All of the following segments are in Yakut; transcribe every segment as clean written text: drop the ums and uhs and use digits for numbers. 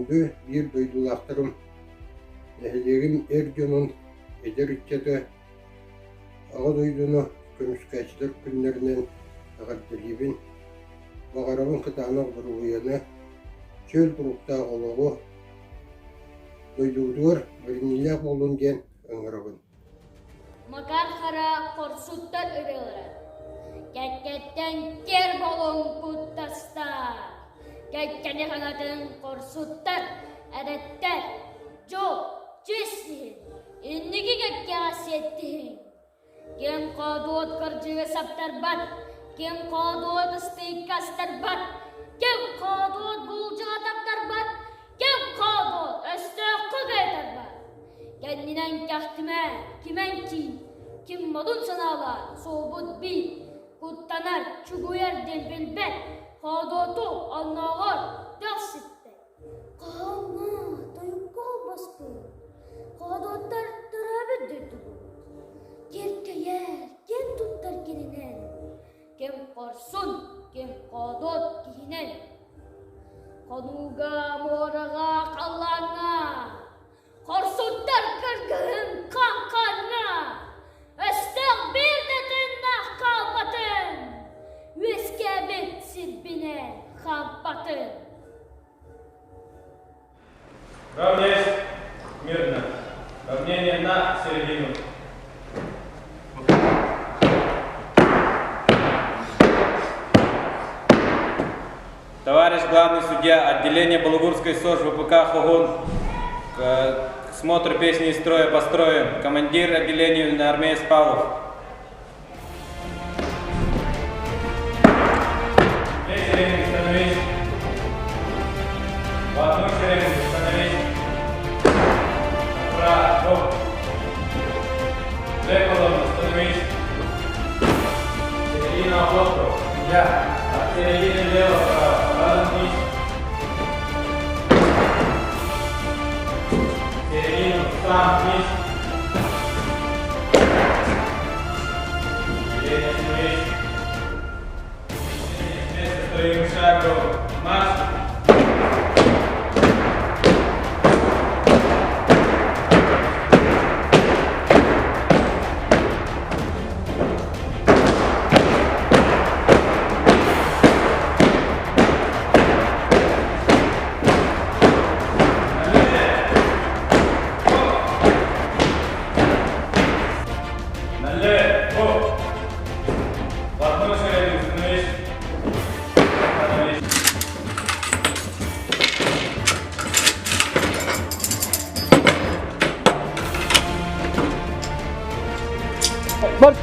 Күндү биир дойдулаахтарым, нэһилиэгим эр дьонун, эдэр ыччаты Аҕа дойдуну көмүскээччилэр күннэринэн эҕэрдэлиибин, баҕарабын кытаанах доруобуйаны, чөл туруктаах олоҕу, дойдубутугар бэриниилээх буолун диэн ыҥырабын. Макар Хара хорсуттар ырыалара Кэккэттэн кэр болуҥ куттаста Кэккэни хаҥатын хорсуттар эрэттэр Дьол, чиэс иһин, инники кэккэҕэ сиэттиһиҥ Ким хоодуот кырдьыгы саптарбат, ким хоодуот ыстыыкка астарбат, ким хоодуот буулдьаҕа таптарбат, ким хоодуот өстөөххө кыайтарбат. Кэннинэн кэхтимэ, кимэн киин, ким модун санаалаах суолбут биир, куттанар, чугуйар диэн билбэт, хоодуоту оннооҕор төх сиппэт. Хаһааҥҥа тойукка холбоспут, хоодуоттар төрөөбүт дойдубут. Киэркэйэр, киэн туттар кининэн, ким хорсун, ким хоодуот киһинэн. Хонууга, муораҕа, халлааҥҥа Хорсуттар кыргыһын хаҥхаҥҥа, өстөөх биир да тыыннаах хаалбатын, үөскээбит сирбинэн хаампатын. Равняйсь мирно. Равнение на середину. Товарищ главный судья отделения Балугурской СОЖ ВПК Хогун, к смотр песни из строя построен. Командир отделения юноармеец Павлов. Две шеренги становись. В одну шеренгу становись. Направо. Две колонны становись. Середина охоту. Я. От середины влево, вправо. Разомкнись. Середину сам вниз. Передний становись. Вместе стоим шагом. Марш. Налево! В одну шеренгу становись. Становись. Бар.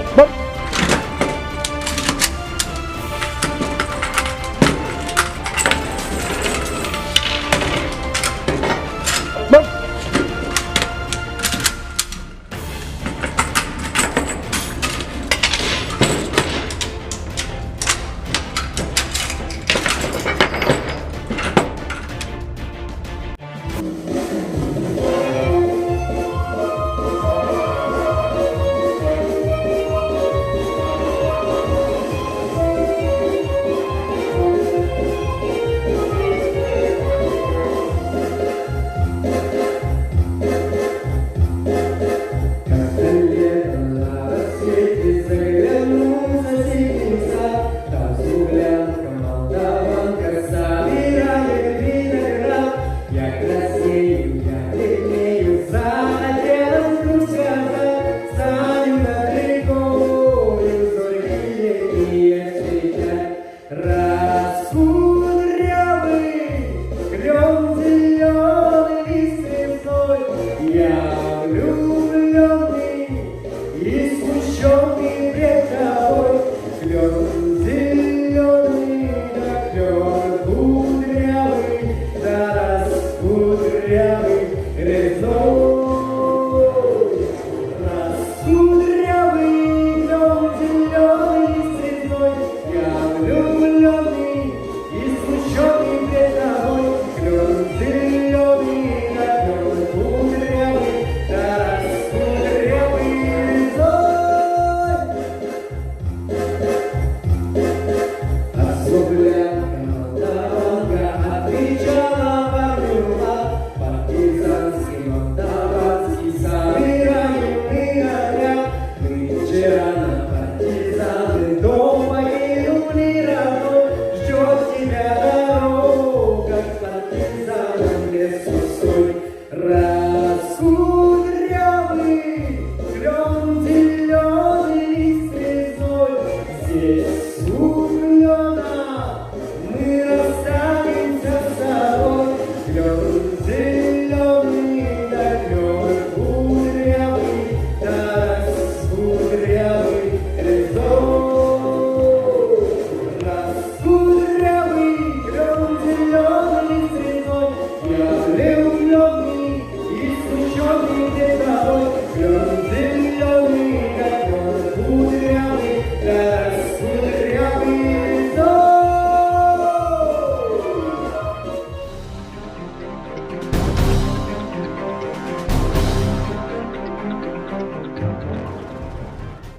Бар. Бар. Сир.